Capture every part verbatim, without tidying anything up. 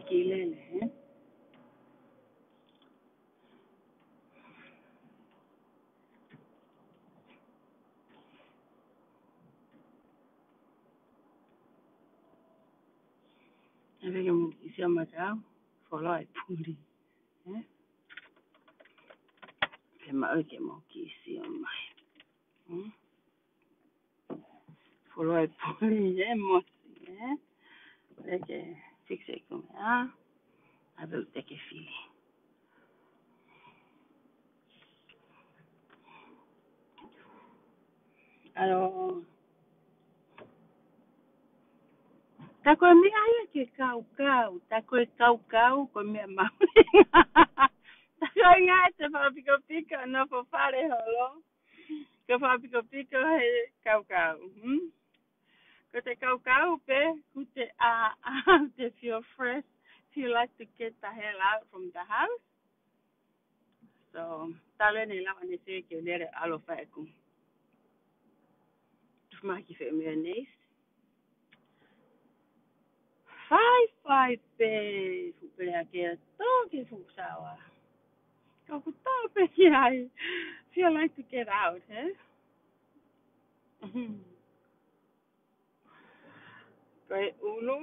Kiʻi lele, ē? ʻE pehē ke mou kiʻi sio mai ka u foloa e puli, ē? Ke maʻu ke mou kiʻi sio mai. Hmm? Foloa e puli, ē, mosi, ē? ʻE ke fix e kume, ā? ʻA pē ʻoku te ke fili. ʻAlo. Tā ko e meʻa ia ke kaukau, tā ko e kaukau, ko e meʻa mahuʻinga. Tā ko e ngaahi te fakapikopiko, nofo fale holo. Ko e fakapikopiko he kaukau, hmm? Ko te kaukau pē, ko te ʻā, ʻā, te feel fresh, feel like to get the hell out from the house. So, tale ne lau ane se ke lele ʻalu fai ʻeku tufumaki fai mayonnaise. Fai, fai pē, fuʻu pele ake tō ki he fuʻu saoa. Ka ʻoku tō pē ki ai. Feel like to get out, eh? Mhm. Ko e ʻulu,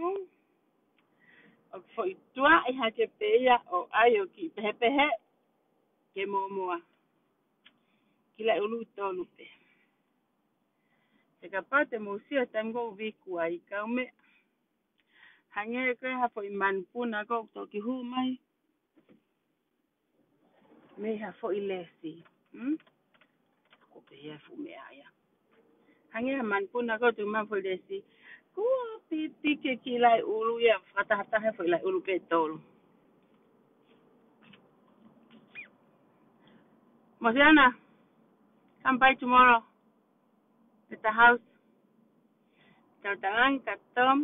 ʻoku foʻi tuaʻi hake pē ia ʻo ʻai ʻo kiʻi pehē pehē ke mōmoa. Kiʻi laʻi ʻulu tolu pē. He kapau te mou sio he taimi ko ē ʻoku viku ai, kau meʻa. Hangē ko e ha foʻi manupuna ko ē ʻoku toki hū mai mei ha foʻi lesi. Hmm? Ko pē ia e fuʻu meʻa ia. Hangē ha manupuna ko ē ʻoku tuʻu mai foʻi lesi. Kuo pipiki kiʻi laʻi ʻulu ia, fakatahataha foʻi laʻi ʻulu pē tolu. Mosiana, come by tomorrow. At the house. Tau talaange kia Tom,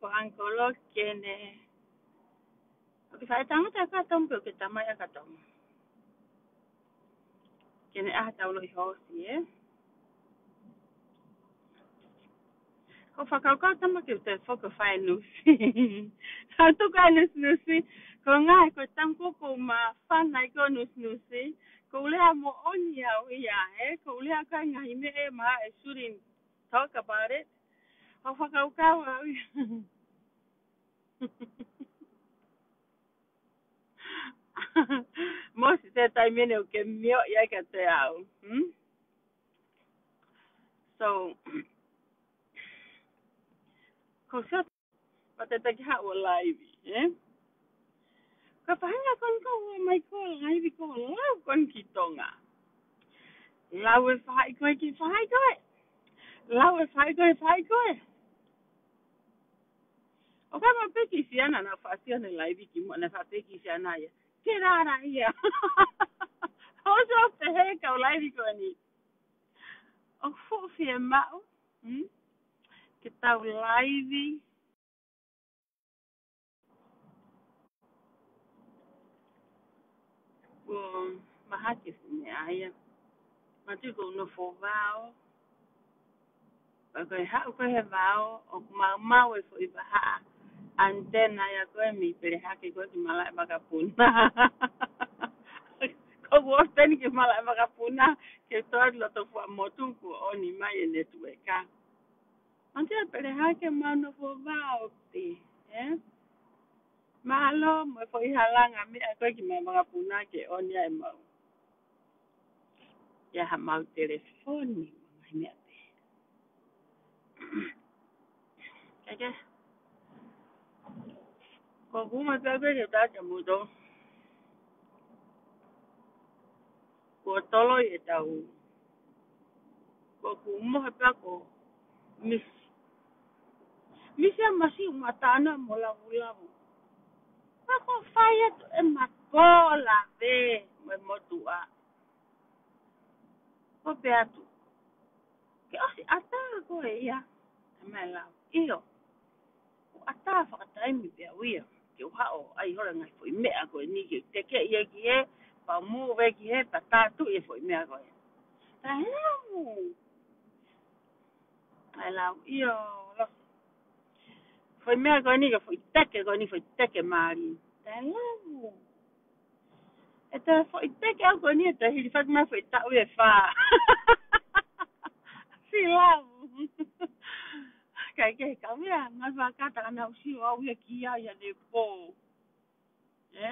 ko Uncle Rock ke ne. ʻOku ke faʻa tangata kia Tom, pe ʻoku ke tamai ʻa kia Tom. Ke ne ʻā tau loʻi hoosi, eh? Ko e fakakaukau tama ke u toe foki ʻo fai e nusi. Ka tuku ʻa e nusinusi, ko e ngaahi ko e taimi ko ē ʻoku ou māfana ai ko e nusinusi, ʻoku ou lea moʻoni au ia, eh? ʻOku ou lea ko e ngaahi meʻa ʻe maʻa e shouldn't talk about it. Ko e fakakaukau au ia. Mosi se taimi ʻeni ʻoku ke mioʻi ai kiate au. Hmm? So, ko e sio pea te taki haʻu ʻo laivi, eh? Ko e faʻahinga ko eni ko ē ʻoku ʻomai ko ē laivi ko ē ʻo lau ko eni ki Tonga. Lau e faʻahi ko ē ki he faʻahi ko ē. Lau e faʻahi ko ē, faʻahi ko ē. ʻOku ʻi ai pē kiʻi siana naʻa faʻa sio ʻene laivi kimuʻa, naʻa faʻa pehē kiʻi siana ia, ke lala ia. ʻOsi ʻo pehē kau laivi ko eni. ʻOku fuʻu fiemaʻu, hmm? Ke tau laivi. Kuo mahaki e fuʻu meʻa ia. Manatuʻi ʻoku ou nofo vao. Pea ko e haʻu ko ē he vao, ʻoku maumau e foʻi vahaʻa antenna ia ko ē mei Pelehake ko ē ki malaʻe vakapuna. ʻOku ou ʻosi peni ki malaʻe vakapuna, ke toe atu loto Fuaʻamotu kuo ʻoni mai e netiueka. Anti a Pelehake mau nofo vao pē, eh? Mālō mo e foʻi halanga meʻa ko ē ki malaʻe vakapuna ke ʻoni ai ʻemau. ʻI ai haʻamau telefoni, mo e ngaahi meʻa pehē. Kae kehe. Ko ʻeku ʻuhinga pē ko ē ke u tala kia moutolu. Kuo toloi ʻetau. Ko ʻeku mohe pē ko e misi. Misi ʻa e masiʻi ʻumaʻā tāna mo lavulavu. Pea ko e fai atu ʻema kōlave mo e motuʻa. Ko e pehē atu. Ke ʻosi ʻatā ko ē ia. Tamai lau. ʻIo. ʻOku ʻatā fakataimi pē au ia. Ke u haʻu ʻo ʻai holo e ngaahi foʻi meʻa ko eni ke u tekeʻi ia ki hē, pea u move ki hē, pea tātuʻi e foʻi meʻa ko ē. Tamai lau. Tamai lau. ʻIo. Foʻi meʻa ko eni, ko e foʻi teke ko eni, foʻi teke mālie. Tēlā. ʻE toe foʻi teke au ko eni, ʻe toe hilifaki mai foʻi taʻu ʻe fā. Silavu. Kae kehe ka mea, ngai fakata ana usi o au ia ki ai ʻanepō. ʻE?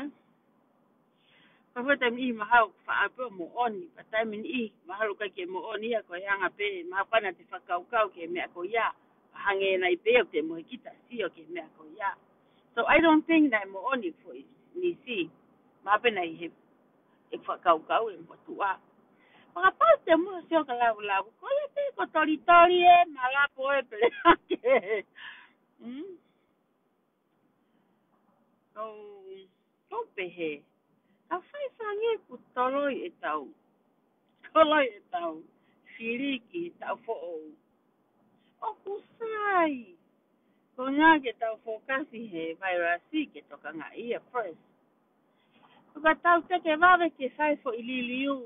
Ka fua taimi ʻi mahalo faʻa pē ʻo moʻoni, pea taimi ʻi mahalo ʻikai ke moʻoni ia ko e anga pē, mahalo pē naʻa te fakakaukau ki he meʻa ko ia, pea hangē nai pē ia ʻoku te mohe kita sio ki he meʻa ko ia. So I don't think naʻe moʻoni foʻi nisi, mahalo pē naʻe ʻi he, ʻeku fakakaukau ʻe motuʻa. Fakapau te mou sio ka lavulavu, ko ia pē ko tolitoli ē, malapo ē pele ake. Mm? Ko, ko pehē. Ka fai fangē ku toloi ʻetau. Toloi ʻetau. Fili ki he taʻu foʻou. ʻOku sai. Ko ngā ke tau fokasi he vairasi ke tokangaʻi ia first. Ko ka tau teke vave ke fai foʻi liliu.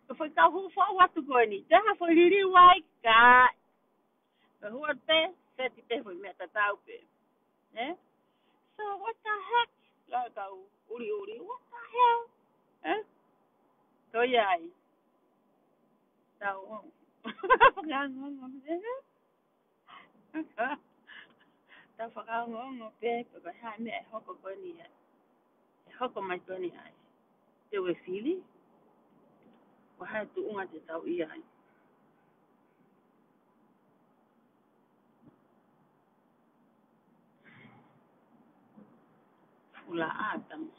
Ko foʻi kau hū foʻou atu ko eni. Te ha foʻi liliu ai ka. Ka hua pē, seti pē foʻi meʻa tatau pē. Eh? So what the heck? Ka kau uli uli, what the hell? Eh? Ko ia ai. Tau. Fakaongoongo. Tau fakaongoongo pē, pe ko e hā e meʻa ʻe hoko ko eni ai. ʻE hoko mai ko eni ai. Te u fili. Ko e hā e tuʻunga te tau ʻi ai. Fula ʻatama.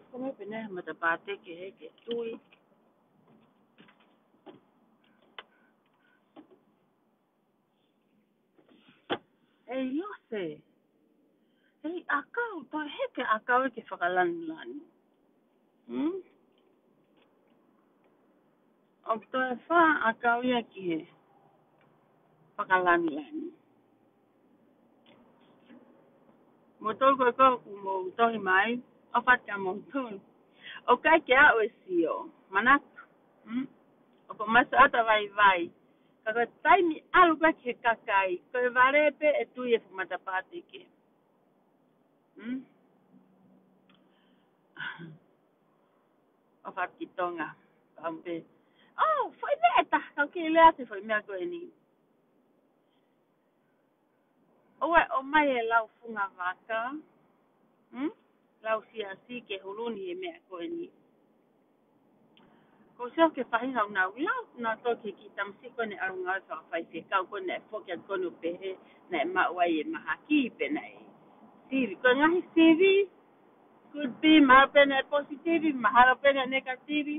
Ko e meʻa pē ena he matapā teke he ke tui. ʻEi lose. ʻEi ʻakau, toe heke ʻakau ʻe ke fakalanilani. Hmm? ʻOku toe fā ʻakau ia ki he fakalanilani. Moutolu ko ē ʻoku mou tohi mai, ʻofa atu kia moutolu. ʻOku ʻikai ke aʻu e sio, manatu. Hmm? ʻOku masaʻata vaivai. Ka ko e taimi ʻalu ko ē ki he kakai, ko e vale pē ʻe tui e fuʻu matapā teke. Hmm? ʻOfa atu ki Tonga, pampe. Oh, foʻi meʻa ʻe taha, kau kiʻi lea atu foʻi meʻa ko eni. ʻOua ʻe ʻomai e lau fungavaka, hmm? Lau siasi ke huluni e meʻa ko eni. Ko sio ki he faʻahinga ʻoku nau lau, nau toki ki he tamasiʻi ko eni ʻalu ngāue fakafaifekau ko eni ʻe foki atu ko eni ʻo pehē naʻe maʻu ai e mahaki pe naʻe sivi. Ko e ngaahi sivi, could be, mahalo pē naʻe positive, mahalo pē naʻe negative.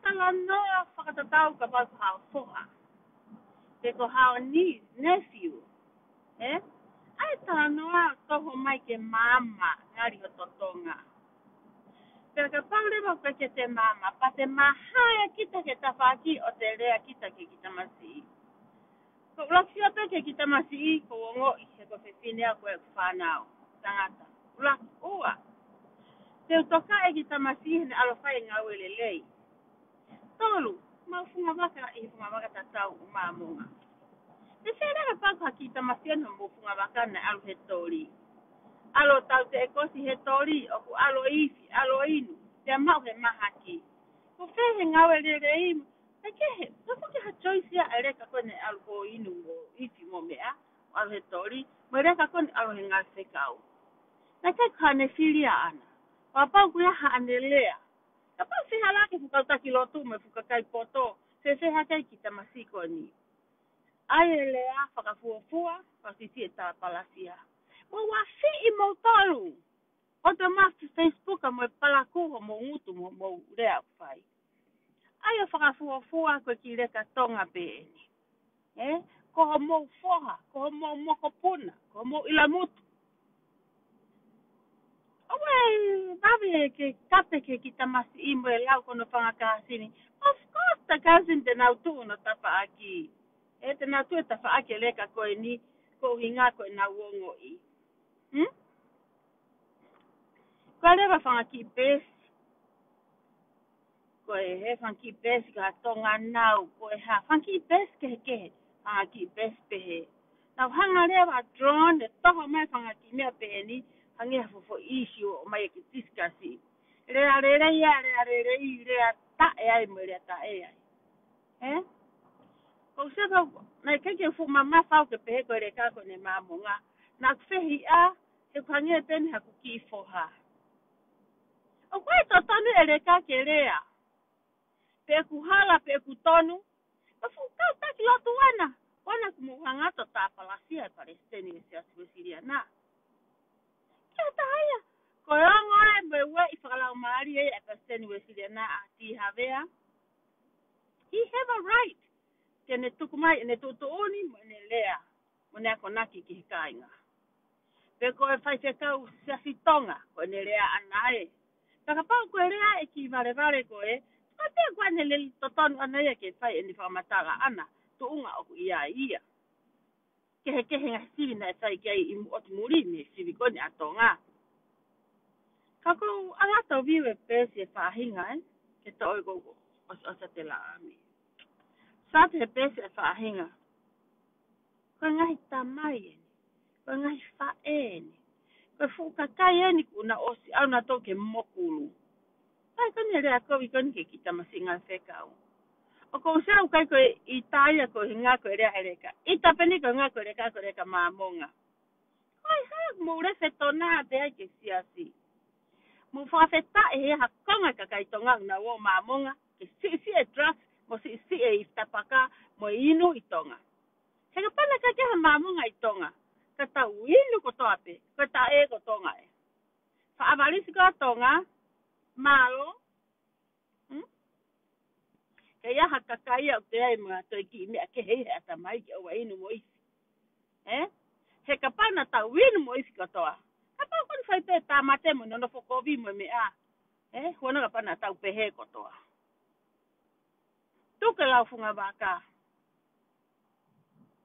Talanoa fakatatau kapau ko haʻo foha. Pe ko haʻo niece, nephew. Eh? ʻAi talanoa toho mai ke maama, ngali ho totonga. Pea kapau leva ʻoku ʻikai ke te maama, pea te mahalo kita ke tafaʻaki ʻo te lea kita ki he kiʻi tamasiʻi. Ko ʻuluaki sio pē ki he kiʻi tamasiʻi, ʻoku ou ongoʻi he ko e fefine au ko e fānau, tangata. ʻUluaki, ua. Te u tokaʻi e kiʻi tamasiʻi heʻene ʻalu ʻo fai e ngāue lelei. Tolu, maʻu fungavaka ʻi he fungavaka tatau ʻo Māmonga. Te u sio leva kapau ko ha kiʻi tamasiʻi ʻi hoʻomou fungavaka naʻe ʻalu he toli. ʻAlu ʻo tauteʻekosi he toli, ʻoku ʻalu ʻo ifi, ʻalu ʻo inu, pea maʻu he mahaki. Ko fē he ngāue lelei, naʻe kehe, naʻe foki ha choice ia e leka ko eni ʻalu ʻo inu mo ifi mo meʻa, ʻalu he toli, mo e leka ko eni ʻalu he ngāue fekau. Naʻe ʻikai ko haʻane fili ia ʻaʻana. Kapau ko ia haʻane lea. Kapau fehālaaki e fuʻu kau taki lotu mo e fuʻu kakai poto, fēfē hake ai e kiʻi tamasiʻi ko eni. ʻAi e lea fakafuofua, fakasisi e tāpalasia. Mou afiʻi moutolu. ʻO te ma Facebook mo e palakū hoʻomou ngutu mo hoʻomou lea ʻoku fai. ʻAi ʻo fakafuofua ko e kiʻi leka Tonga pē eni. Eh? Ko hoʻomou foha, ko hoʻomou mokopuna, ko hoʻomou ʻilamutu. ʻOua ʻe vave ke kape ki he kiʻi tamasiʻi mo e lau ko hono fanga kāsini. Of course, the cousin te nau tuʻu hono tafaʻaki. Eh, te nau tuʻu he tafaʻaki e leka ko eni, ko e ʻuhinga ko ʻenau ongoʻi. Hmm? Ko e leva fanga kiʻi peesi. Ko e hā e fanga kiʻi peesi, ko e hā Tonga nau, ko e hā fanga kiʻi peesi kehekehe, fanga kiʻi peesi pehē. Nau hanga leva ʻo drone ʻo toho mai e fanga kiʻi meʻa pehē ni, hangē ha foʻi issue ʻo ʻomai ke discuss. Lea lelei ia, lea lelei, lea taʻe ai mo e lea taʻe ai. Ē? Ko u sio ko, naʻe ʻikai ke fuʻu mamafa au ke pehē ko e leka ko eni ʻa Māmonga. Naʻa ku fehiʻa, he ʻoku hangē pē eni haku kiʻi foha. ʻOku ʻi ai e totonu e leka ke lea. Pe ʻoku hala, pe ʻoku tonu. Ka fuʻu kau taki lotu ʻana. Ko ena ʻoku mou hanga ʻo tāpalasia e palesiteni ʻo e Siasi Uēsiliana. Ke ʻata haia. Ko e ongo ē mo e ueʻi fakalaumālie ʻa e palesiteni Uēsiliana ʻa Tī Havea. He have a right ke ne tuku mai ʻene tuʻutuʻuni mo ʻene lea, mo ʻene akonaki ki he kāinga. Pe ko e faifekau Siasi Tonga, ko ʻene lea ʻana ē. Pea kapau ko e lea ʻe kiʻi valevale ko ē, ko e pē ko ʻene lea totonu ʻana ia ke fai ʻene fakamatala ʻana, tuʻunga ʻoku ʻi ai ia. Kehekehe ngaahi sivi naʻe fai ki ai ʻi mu-, ʻotu muli mei he sivi ko eni ʻa Tonga. Ka ko u ala atu ʻo view e peesi ʻa e faʻahinga, ē, ke toʻo e ko u ʻosi ʻosi ʻa e laʻā mi. Sio atu he peesi ʻa e faʻahinga. Ko e ngaahi tamai eni. Ko e ngaahi faʻē eni. Ko e fuʻu kakai eni kuo nau ʻosi ʻalu nautolu ke mokulu. ʻAi ko eni e lea kovi ko eni ki he kiʻi tamasiʻi ngāue fekau. ʻOku ou sio au ʻikai ko e ʻita ia ko e ʻuhinga ko e lea ʻa e leka. ʻIta pē eni ko e ʻuhinga ko e leka ko e leka Māmonga. Ko e hā ʻoku mou lea fetona ʻa e pehē ai ki he siasi. Mou fakafetaʻi he ʻi ai ha konga e kakai Tonga ʻoku nau ō Māmonga, ke siʻisiʻi e drugs, mo siʻisiʻi e ifi tapaka, mo e inu ʻi Tonga. He kapau naʻe ʻikai ke ʻi ai ha Māmonga ʻi Tonga, ka tau inu kotoa pē, ko e taʻe ko Tonga ē. Faʻa valisi ko ā Tonga, mālō, hmm? Ke ʻi ai ha kakai ʻoku toe ʻai mo ha toe kiʻi meʻa kehe ʻi he ʻatamai ke ʻoua inu mo ifi. Ē? He kapau naʻa tau inu mo ifi kotoa. Kapau ko eni fai pē tāmate mo nonofo kovi mo e meʻa. Ē? Huanoa kapau naʻa tau pehē kotoa. Tuku e lau funga vaka.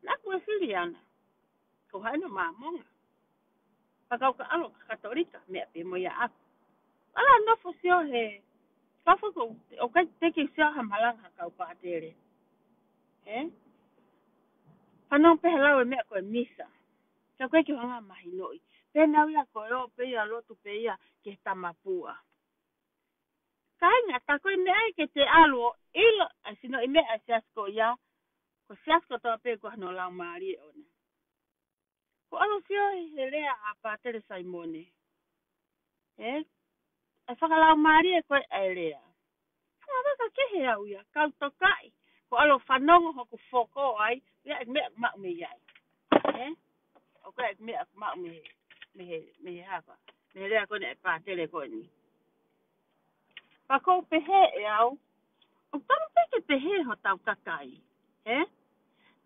Naʻa ku Uēsiliana. Ko hai no Māmonga. Pea kau ka ʻalu ka Katolika, meʻa pē mo ia aku. ʻAlu ʻo nofo sio he, ka fuko, ʻoku ʻikai te ke sio ha malanga ha kau pātele. Ē? Fanongo pē he lau e meʻa ko e misa. Ka ʻoku ʻikai ke u hanga ʻo mahinoʻi. Pē naʻa u ʻi ai ko e ō pē ia lotu pē ia ki he tamapua. Kāinga, tā ko e meʻa ia ke te ʻalu ʻo ʻilo, ʻa e sino ʻi meʻa ʻa e siasi ko ia, ko e siasi kotoa pē ko hano laumālie ʻona. Ko u ʻalu ʻo sio ʻi he lea ʻa Pātele Saimone. Ē? ʻA e fakalaumālie ko ē ʻa e lea. Fakavaka kehe au ia, kau tokaʻi, ko u ʻalu ʻo fanongo hoku foko ai, ia e meʻa maʻu mei ai. Ē? ʻOku ʻi ai e meʻa maʻu mei he, mei he, mei he hapa, mei he lea ko eni ʻa e pātele ko eni. Pea ko u pehē ʻe au, ʻoku tonu pē ke pehē hotau kakai, ē?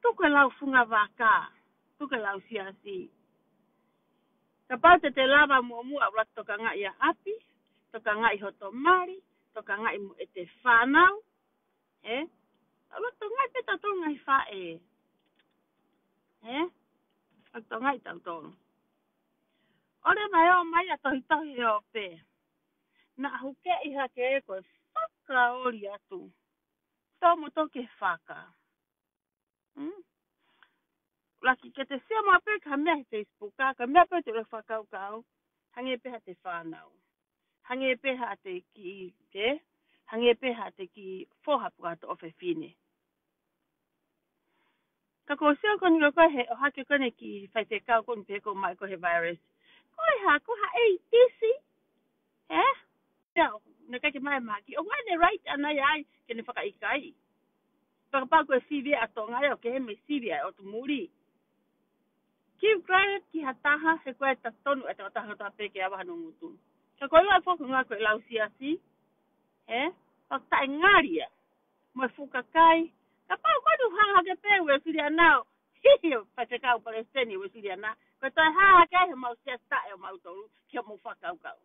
Tuku e lau funga vaka, tuku e lau siasi. Kapau te te lava muʻomuʻa ʻuluaki tokangaʻi ʻa ʻapi, tokangaʻi hoto mali, tokangaʻi mo ʻete fānau, ē? ʻUluaki tokangaʻi pē tautolu ngaahi faʻē. Ē? ʻUluaki tokangaʻi tautolu. ʻOua leva ʻe ō mai ʻo tohitohi ʻo pē. Naʻa hukeʻi hake ē ko e fakaoli atu. Tō mo tō ke faka. Hmm? ʻUluaki ke te sio mai pē ki ha meʻa he Facebook, ka, ka meʻa pē te ʻuluaki fakakaukau. Hangē pē haʻate fānau. Hangē pē haʻate kiʻi, ē? Hangē pē haʻate kiʻi foha pe ko hato ʻofefine. Ka ko u sio ko eni ko e he ʻohake ko eni kiʻi faifekau ko eni pē ko mai ko e he virus. Ko e hā, ko ha ʻeitisi. Ē? Ia, naʻe ʻikai ke maʻu e mahaki. ʻOku ʻi ai ʻene right ʻana ia ai ke ne fakaʻikaiʻi. Fakapapau ko e sivi ʻa Tonga ia ʻoku kehe mei he sivi ʻa e ʻotu muli. Give credit ki ha taha, he ko e totonu ʻa e tokotaha kotoa pē ke ava hano ngutu. Ka ko e lau foki ngā ko e lau siasi, ē? Fakataʻengalia mo e fuʻu kakai. Kapau ko eni ʻoku hanga hake pē Uēsiliana ʻo hihi ʻo faifekau palesiteni Uēsiliana, ko e toe hā hake ai homau siasi taʻe ʻo mautolu ki homau fakakaukau.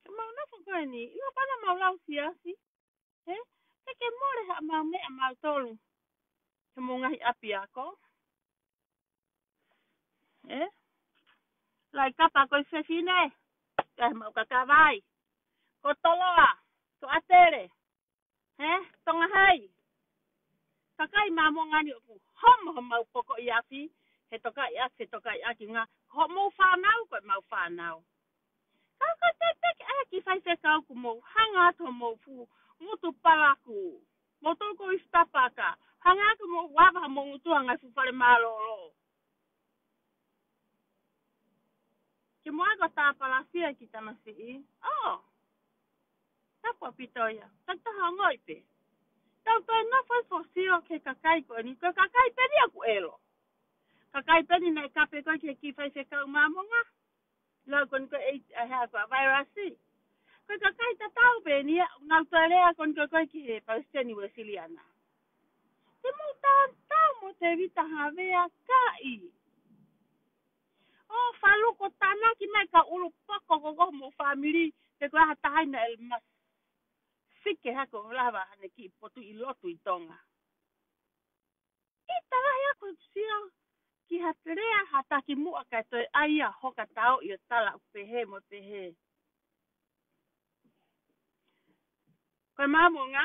Ke mau nofo ko eni, ʻilo pana mau lau siasi, ē? Ke ke mole haʻamau meʻa mautolu. Ke mou ngaahi ʻapiako. Ē? Lai kapa ko e fefine, kae mau kakavai. Ko Toloa, ko ʻAtele. Ē? Tonga Hai. Kakai Māmonga ni ʻoku homo homau poko ʻi afi, he tokaʻi ʻaki, he tokaʻi ʻaki ngā, hoʻomou fānau ko ʻemau fānau. Ka ko e pepeke ʻa e kiʻi faifekau kuo mou hanga atu homou fuʻu ngutu palaku. Mou toko i stapaka, hanga atu mou ava homou ngutu ʻa e ngaahi fuʻu fale mālōlō. Ke moa ko Tāpalasia ki tamasiʻi. ʻŌ. Tapu ʻaupito ia. Tau taha ongoʻi pē. Tau toe nofo ʻi fosio ki he kakai ko eni. Ko e kakai pē ni ʻoku ʻelo. Kakai pē ni naʻe kape ko ē ki he kiʻi faifekau Māmonga. Lau ko eni ko e ʻEiki ʻa e hā ko e vairasi. Ko e kakai tatau pē ni ia, nau toe lea ko eni ko ē ki he Palesiteni Uēsiliana. Te mou tatau mo Tēvita Havea kaʻi. ʻŌ, faluko tānaki mai ka ʻulu poko ko ko mo fāmili, pe ko e hā ha taha ʻi na el mas. Fike hake ʻo lava hane kiʻi potuʻi lotu ʻi Tonga. ʻI talahi ako sio ki ha lea ha taki muʻa kae toe ʻai ʻa hoka tau ʻi ʻo tala ʻoku pehē mo pehē. Ko e Māmonga,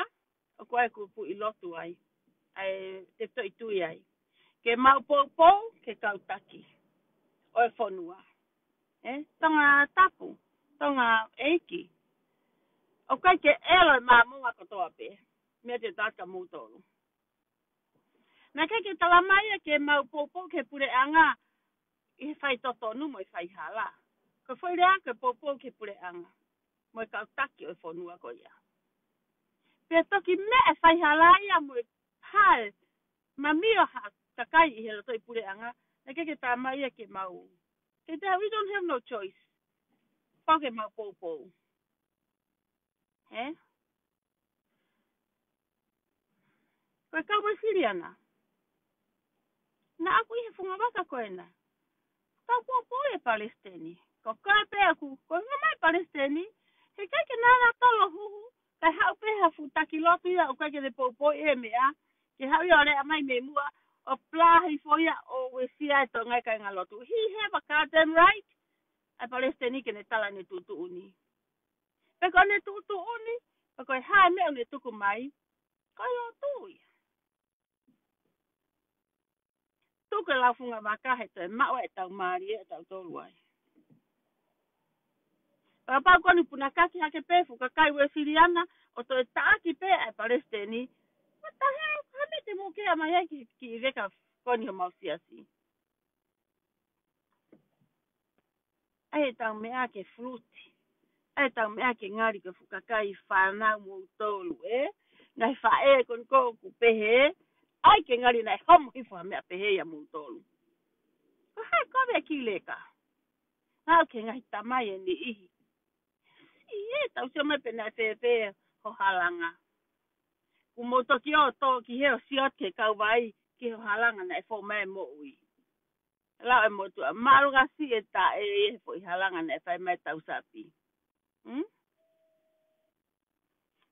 ʻoku ʻi ai e kupu ʻi lotu ai, ʻa e te toʻi tui ai. Ke mau poupou, ke kau taki ʻo e fonua. ʻE, Tongatapu, Tonga ʻEiki. ʻOku ʻikai ke ʻelo e Māmonga kotoa pē, meʻa te tata moutolu. Naʻe ʻikai ke tala mai ia ke mau poupou ki he puleʻanga ʻi he fai totonu mo e fai hala. Ko e foʻi lea ko e poupou ki he puleʻanga mo e kau taki ʻo e fonua ko ia. Pea toki meʻa e fai hala ia mo e hae mamio ha kakai ʻi he loto ʻi puleʻanga, naʻe ʻikai ke tala mai ia ke mau. Ke te, we don't have no choice. Pau ke mau poupou. He? Ko e kau Uēsiliana. Naʻa ku ʻi he funga vaka ko ena. Kau poupou e Palesiteni. Ko koe pē ʻoku, ko e ngā mai Palesiteni. He ʻikai ke nana tolo huhu. Kae haʻu pē ha fuʻu taki lotu ia, ʻoku ʻikai ke ne poupou e meʻa. Ke haʻu ia ʻo lea mai mei muʻa, ʻo palahi fo ia, ʻo uesia e Tonga e kāinga lotu. He he vaka ten right. ʻA e Palesiteni ke ne tala ne tuʻutuʻuni. Pe ko ne tuʻutuʻuni, pe ko e hā e meʻa ne tuku mai, ko e lotu ia. Tuku e lau funga vaka he toe maʻu e tau mālie e tau tolu ai. Papa ko ni punakaki hake pē fuʻu kakai Uēsiliana, ʻo toe taʻaki pē ʻa e Palesiteni. What the hell? Hame te mou kea mai ai ki, ki veka ko ni homau siasi. ʻAi e tau meʻa ke fuluti. ʻAi e tau meʻa ke ngali ke fukakai fānau moutolu, ē? Ngaahi faʻē ko ni ko ʻoku pehē, ʻai ke ngali naʻe homo hifo ha meʻa pehē ia moutolu. Ko hai ko vea ki leka. Ngau ke ngaahi tamai e niʻihi. ʻI e tau sio mai pē naʻe fēfē ho halanga. Kuo mou toki ō tō ki he ʻo siot ke kau vai ki ho halanga naʻe fō mai moʻui. Lau e motuʻa, mālunga si e taʻe e he foʻi halanga naʻe fai mai tau sapi. Hmm?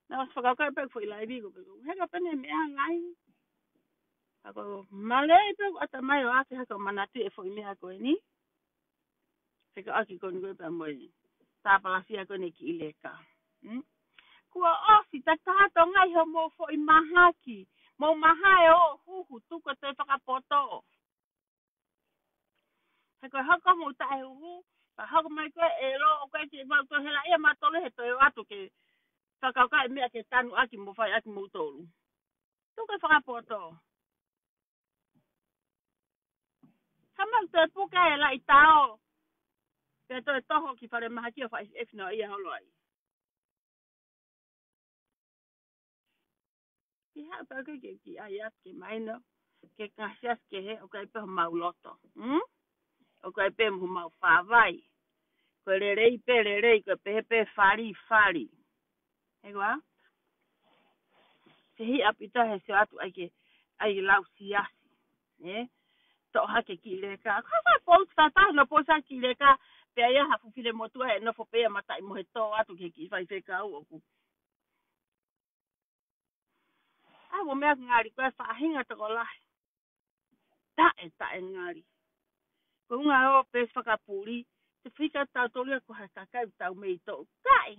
Naʻa ʻosi fakakaukau pē foʻi laivi ko pē ko. Heka pē ne meʻa ngai. Ako malei pē ko ata mai ʻo ake haka manatu e foʻi meʻa ko eni. Heka ʻaki ko ni ko e pē mo e. Tāpalasia ko eni ki leka. Hmm? Kuo ʻosi tataha to ngai ho mo foʻi mahaki. Mo mahae ʻo huhu tuko te fakapoto. He ko e hoko mo taʻe huhu, ka hoko mai ko e ʻelo, ʻoku ʻikai ke mau toe hela ia mautolu he toe atu ke fakakaukau e meʻa ke tanu ʻaki mo fai ʻaki moutolu. Tuku e fakapoto. Ha mau toe puke e laʻi tao. Pea toe toho ki fale mahaki ʻo fai efi no ia holo ai. Ki haʻu pē ke, ke, ki ai atu ke maino, ke ngasiasi ke he, ʻoku ʻikai pē homau loto. Hmm? ʻOku ʻikai pē homau fāvai. Ko e lelei pē, lelei, ko e pehē pē fali, fali. He koa? Te hi apita he sio atu ʻai ke, ʻai lau siasi. Ē? Toʻo hake ki leka. Ka fai pousi, fai tahi no pousi ki leka, pea ia ha fuʻu file motuʻa ʻe nofo pē ia mataʻi mo he tō atu ke ki faifekau ʻoku. ʻA mo meʻa ngali ko e faʻahinga tokolahi. Taʻe, taʻe ngali. Ko unga ʻo pē fakapuli, te fika tau tolu ia ko ha kakai tau mei toʻu. Kaʻi,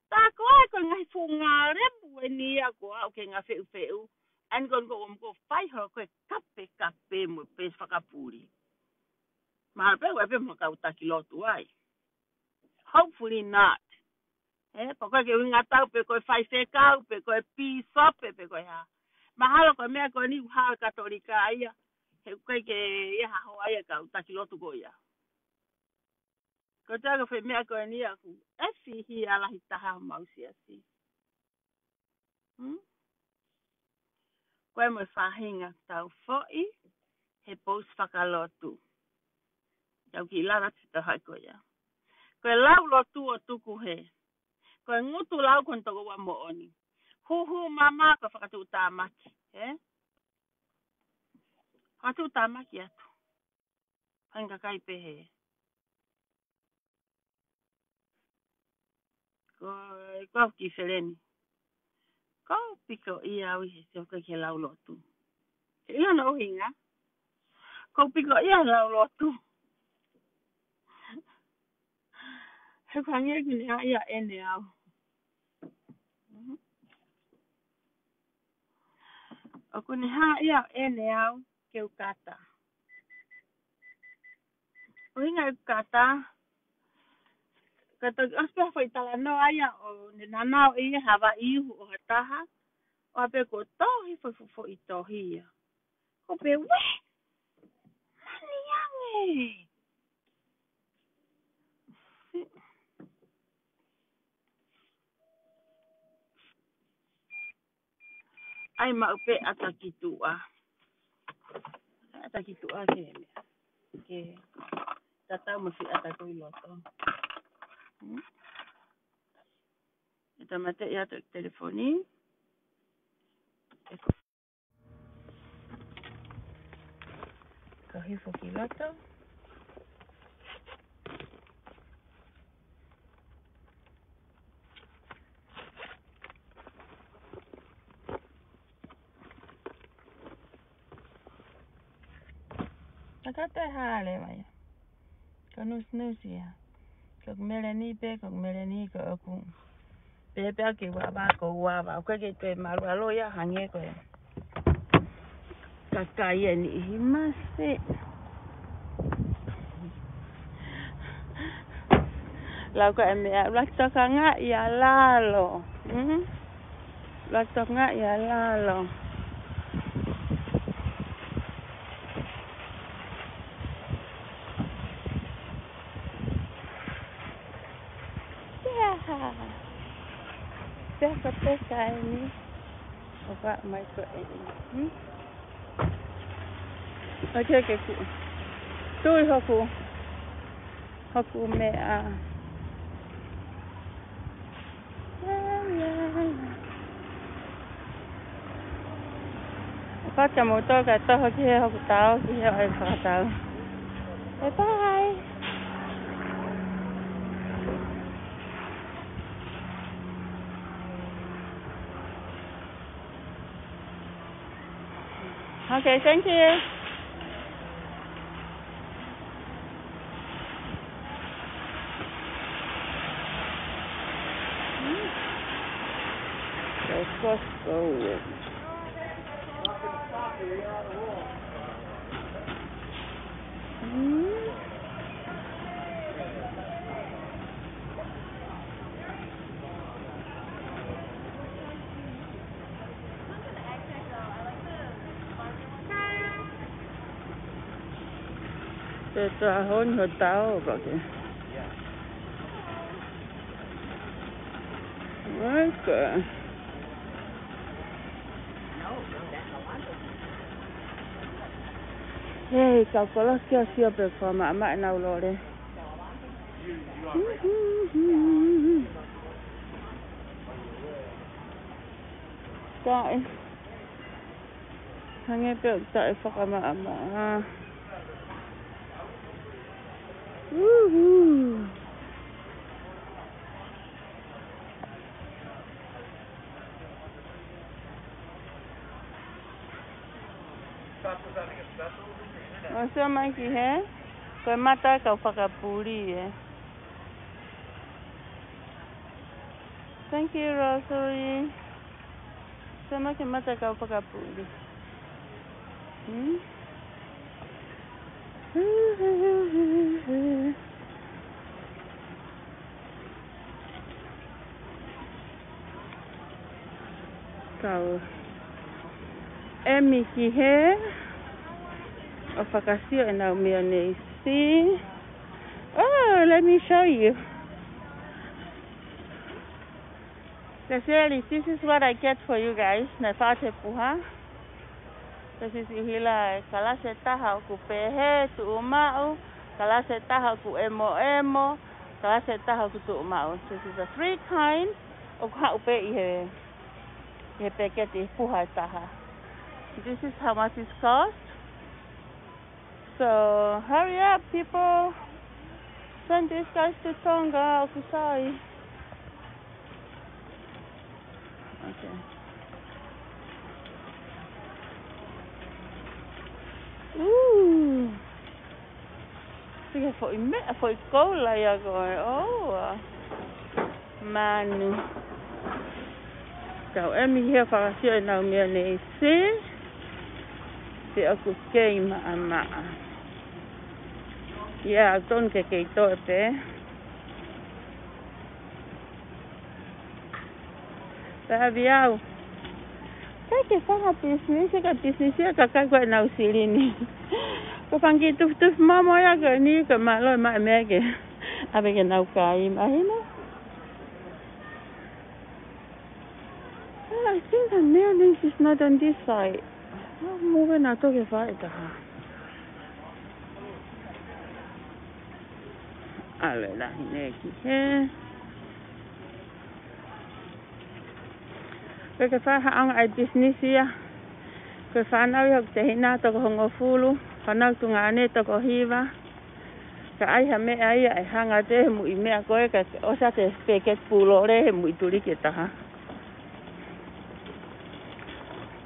tā ko e ko e ngaahi fuʻu ngā lepu eni ia ko au ke ngā feʻufeʻu. ʻAni ko eni ko ʻoku mou fai holo ko e kapekape mo e peesi fakapuli. Mahalo pē ʻoku ʻi ai pē mo e kau taki lotu ai. Hopefully not. Ē, pe ko e ke ʻuhinga tau, pe ko e faifekau, pe ko e pīsope, pe ko e hā. Mahalo ko e meʻa ko eni ʻoku hā Katolika ia. He ʻoku ʻikai ke ʻi ai ha hoa ia kau taki lotu ko ia. Ko e taha ko e foʻi meʻa ko eni ʻoku ʻefihi ʻa e lahi taha homau siasi. Hmm? Ko e mo e faʻahinga tau foʻi he pousi fakalotu. Tau kiʻi lala te tau hai ko ia. Ko e lau lotu ʻo tuku he. Ko e ngutu lau ko eni toko ua moʻoni. Huhu mama ko e fakatuʻutāmaki, ē? Fakatuʻutāmaki atu. Hangē kakai pehē. Ko, ko au ki feleni. Ko piko ia au ʻi he sio ke lau lotu. Ke ʻilo na ʻuhinga. Ko piko ia lau lotu. He ko hangē ʻoku ne hā ia ʻene au. ʻOku ne hā ia ʻene au ke u kata. ʻUhinga e kata, ka toki ʻosi pē ha foʻi talanoa ia ʻo ne nanaʻo ʻe ia ha vaʻi uhu ʻo ha taha, ʻo pehē ko e tohi foʻi, foʻi, foʻi tohi ia. Ko pē, uē! Mani ange! ʻAi maʻu pē ʻata ki tuʻa. ʻAta ki tuʻa ke meʻa. Ke tatau mo e foʻi ʻata ko ē ʻi loto. Hmm? ʻE tāmateʻi atu e telefoni. Ko hifo ki loto. Ka te hale mai. Ko nusinusi ia. Ko meleni pē, ko meleni ko ʻoku. Pēpē ʻa ke uava, ko uava. ʻOku ʻikai ke toe malu ʻa lo ia hangē ko e kakai ʻe niʻihi masi. Lau ka e meʻa, ʻuluaki tokangaʻi ʻa lalo. Hmm? ʻUluaki tokangaʻi ʻa lalo. Pea. Pea ko e peka eni. ʻOka mai ko eni. Hmm? ʻOkei, ke ku. Tui hoku. Hoku meʻa. Pata mo toka toho ki he hoku tau, ki he ʻai fakatau. Bye bye. Okay, thank you. So Costco. Hmm. Te ta hon hotau bake. Okay. Hei, kau kolosi ʻo sio pē ko e maʻamaʻa ʻenau lole. Taʻe. Hangē pē ʻoku taʻe fakamaʻamaʻa. Uhu. ʻOsi mai ki he, ko e mata kau fakapuli ē. Thank you, Rosary. Sama ke mata kau fakapuli. Hmm? Kau ʻEmi ki hē ʻo fakasio ʻenau meʻa nei. See? Oh, let me show you. Kaseli, this is what I get for you guys. Naʻe faʻa te puha. This is ʻuhila e kalasi ʻe taha ʻoku pehē tuʻumaʻu, kalasi ʻe taha ʻoku ʻemoʻemo, kalasi ʻe taha ʻoku tuʻumaʻu. This is the three kind ʻoku haʻu pē ʻi he, ʻi he peketi puha ʻe taha. This is how much it cost. So, hurry up, people. Send these guys to Tonga, ʻoku sai. Okay. Ooh. Sike foʻi meʻa, foʻi koula ia ko ē. Oh, ah. Manu. Kau ʻEmi hē ʻo fakasio ʻenau meʻa nei, see? Pea ʻoku kei maʻamaʻa. ʻIo, ʻoku tonu ke kei toe pē. Pea ʻave au. Kae ke fanga business, ka business ia ka kai ko ʻenau silini. Ko e fanga kiʻi tufitufi momo ia ko eni, ko e mālō e maʻu e meʻa ke ʻave ke nau kai, mahino? I think the mayonnaise is not on this side. I'll move it now, toki fai taha. ʻAlu e lahi nei ki hē. Ko e ke fai haʻanga ʻa e business ia. Ko e fānau ia ʻoku tehina toko hongofulu, fānau tuongaʻane toko hiva. Ka ʻai ha meʻa ia ʻe hanga atu he muʻi meʻa ko ē ka ʻosi ʻa e peketi pulole he muʻi tuliki ʻe taha.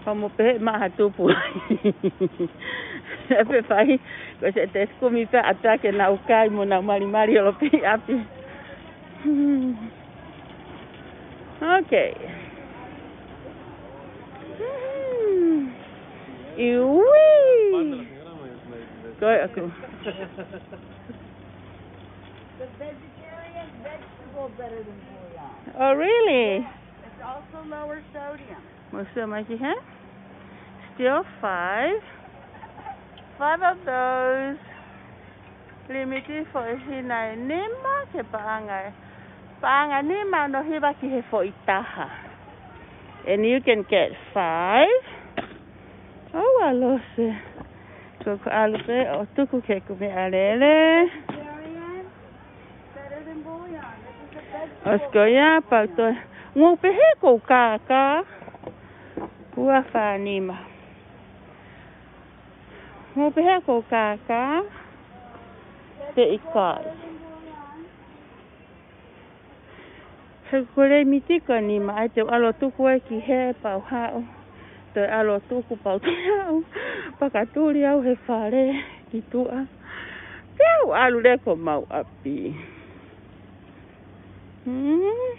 Pea mo pehē maʻa ha tupu ai. ʻE pē fai, ko e se te kumi pē ʻatā ke nau kai mo nau malimali ʻo lopi ʻapi. Okay. ʻIuī! Ko e aku. The vegetarian vegetable better than bouillon. Oh, really? It's also lower sodium. Mo sio mai ki hē? Still five. Five of those. Limiti foʻi hina ʻe nima ke paʻanga ē. Paʻanga nima ono hiva ki he foʻi taha. And you can get five. Oh, ʻalu ē. Ko e ʻalu pē ʻo tuku ke ku meʻa lele. Better than bouillon. This is the vegetable. ʻOsi ko ia, pau toe. Ngou pehē ʻoku ou kākā. Ua fā nima. Ngou pehē ʻoku ou kākā. Pea ʻikai. He ko e limiti ko eni maʻa e te u ʻalu ʻo tuku ē ki hē pau haʻu. Toe ʻalu ʻo tuku pau toe haʻu. Pea ka tuli au he fale ki tuʻa. Pea u ʻalu leva ki homau ʻapi. Hmm.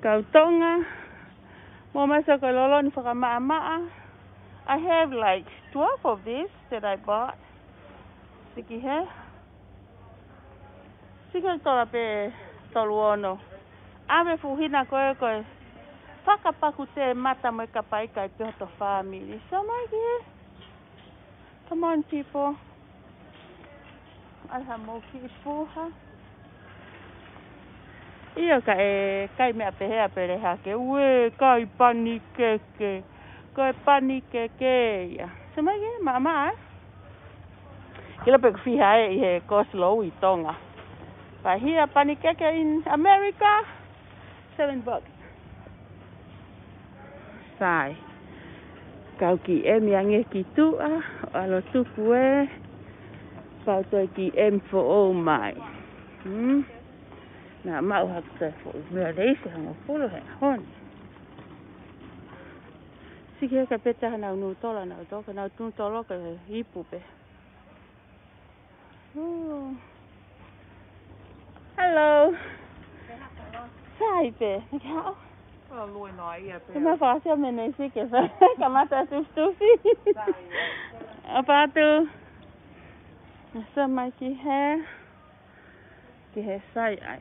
Kau Tonga. Mo mai sa ko e loloni fakamaʻamaʻa. I have like twelve of this that I bought. Siki hē? Siki tola pē tolu ono. ʻAve fuʻu hina ko ē ko e fakapaku te mata mo e kapai kai pē hoto fāmili. So mai ki hē. Come on, people. ʻAi ha mou kiʻi puha. ʻIo ka e kai meʻa pehē ʻa Pele hake. Ue, kai panikeke. Ko e panikeke ia. So mai ki hē, maʻamaʻa ē. Kila pē ʻoku fiha ē ʻi he Costco ʻi Tonga. But here, panikeke in America, seven bucks. Sai. Kau kiʻi ʻEmi ange ki tuʻa, ʻalu ʻo tuku ē, pau toe kiʻi ʻEmi foʻou mai. Hmm? Naʻa maʻu haku toe foʻou meʻa leisi hangofulu he ʻaho ni. Siki hē ka peta nau nūtola, nau toka, nau nūtola ka ipu pē. Ooh. Hello. Sai pē, naʻa ke haʻu? Tuma fakasio mei Siki ke fai kamata tufitufi. ʻOfa atu. Sio mai ki he, ki he sai ai.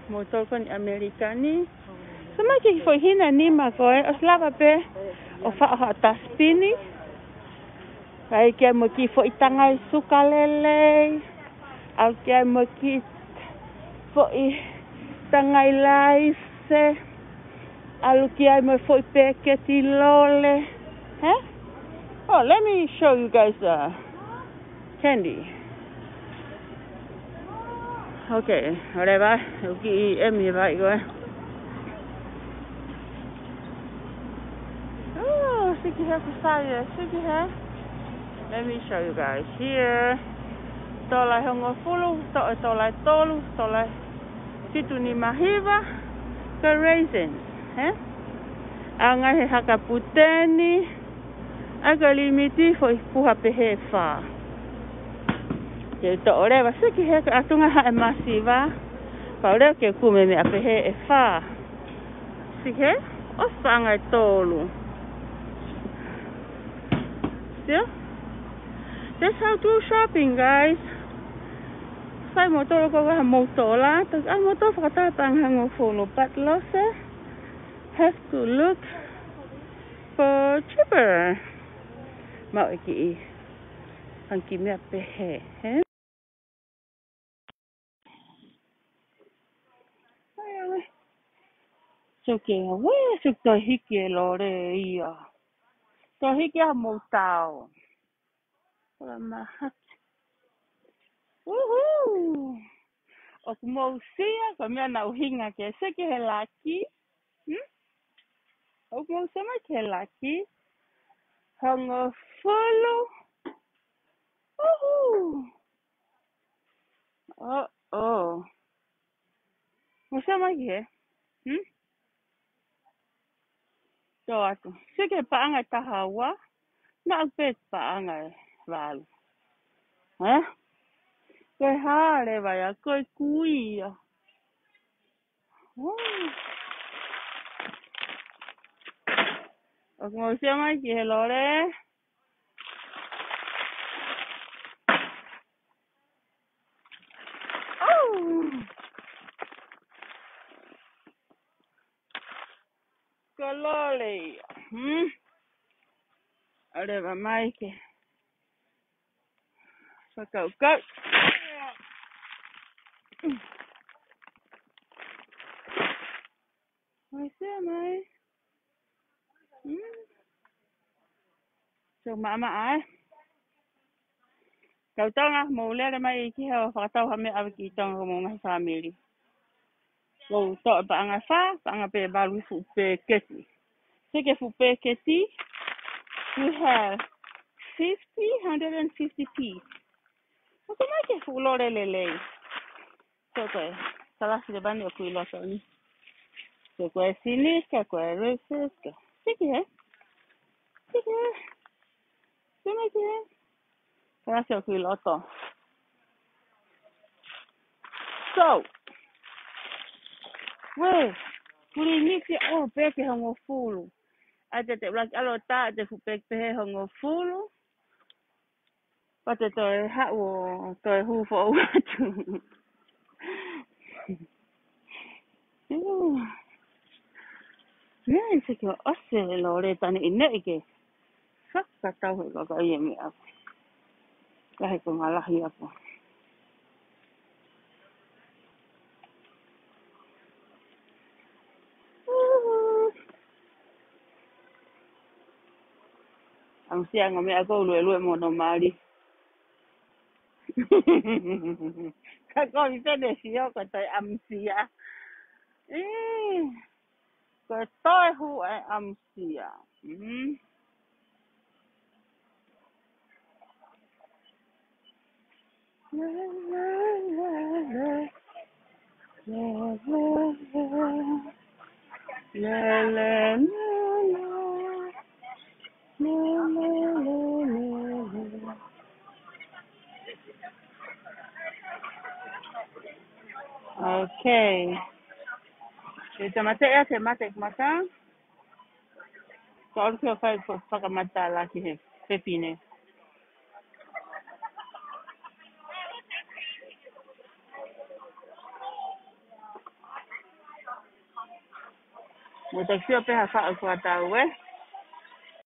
Mo tokoni ʻAmelika ni. Sio mai ki he foʻi hina nima ko ē, ʻosi lava pē ʻo faʻo ha tasipini. ʻAlu ki ai mo e kiʻi foʻi tangai suka lelei. ʻAlu ki ai mo e kiʻi foʻi tangai laise. ʻAlu ki ai mo e foʻi peketi lole. Hē? Oh, let me show you guys the candy. Okay, ʻoleva, ʻoku kiʻi ʻemi e vai ko ē. Oh, siki he kusai ē, siki he. Let me show you guys here. Tola ʻe hongofulu, to-, tola ʻe tolu, tola ʻe fitu nima hiva, ko e raisins, hē? ʻAlu ngai he haka puteni, ʻai ko e limiti foʻi puha pehē ʻe fā. Ke u toʻo leva, siki he ka ʻatunga haʻe masiva, pau leva ke u kumi meʻa pehē ʻe fā. Siki he, ʻosi paʻanga ʻe tolu. Sio? That's how to shopping, guys. Sai mo tolo ko ha mo tola, to a mo to fakata paʻanga hongofulu, but lose have to look for cheaper. Mau e kiʻi, hangē kiʻi meʻa pehē, hē? Ai, ai. Sio ki ai, sio ki ai hiki e lole ia. Toe hiki ʻa mo tau. Ora mahaki. Uhu. ʻOku mou sio, ko e meʻa naʻa ku hinga ke siki he laki. Hmm? ʻOku mou sio mai ki he laki. Hongofulu. Uhu. Oh, oh. Mou sio mai ki he. Hmm? Tō atu. Siki he paʻanga ʻe taha ua. Naʻa pē paʻanga ʻe valu. Hē? Ko e hā leva ia, ko e kui ia. Oh. ʻOku mou sio mai ki he lole. Oh. Ko e lole ia. Hmm? ʻOleva mai ke fakakaukau. Mai sio mai. Hmm. Sio maʻamaʻa ē. Kau Tonga, mou lele mai ki he ʻo fakatau ha meʻa ʻave ki Tonga ko hoʻomou ngaahi fāmili. Ko e toʻo paʻanga ʻe fā, paʻanga pē ʻe valu he fuʻu peketi. Siki he fuʻu peketi, you have fifty, hundred and fifty piece. ʻOku mai ki he fuʻu lole lelei. Sio ko e kalasi leva eni ʻoku ʻi loto ni. Sio ko e sinika, ko e raisins, ko e. Siki he. Siki he. Siki he. Kalasi ʻoku ʻi loto. So. Ue. Kuli nisi o peke hongofulu. ʻAi te te ulaki ʻalo ta, te fuʻu peke pehē hongofulu. Pea te toe haʻu ʻo toe hū foʻou atu. Ia, ʻi siki ʻo ʻosi e lole tani ʻi neʻi ke. Fakatau he kaka ia meʻa. Kahe ko ngalahi ako. ʻAmusia ngaahi meʻa ko e luelue mo hono mali. Ka ko mi pene sio ko e toe ʻamusia. ʻĒ, ko e toe hū e ʻamusia. Mm. Okay. E te mate ʻa e mate mata. Ko au ke fai ko fakamatala ki he fefine. Mo te sio pe ha faʻa fakatau ē.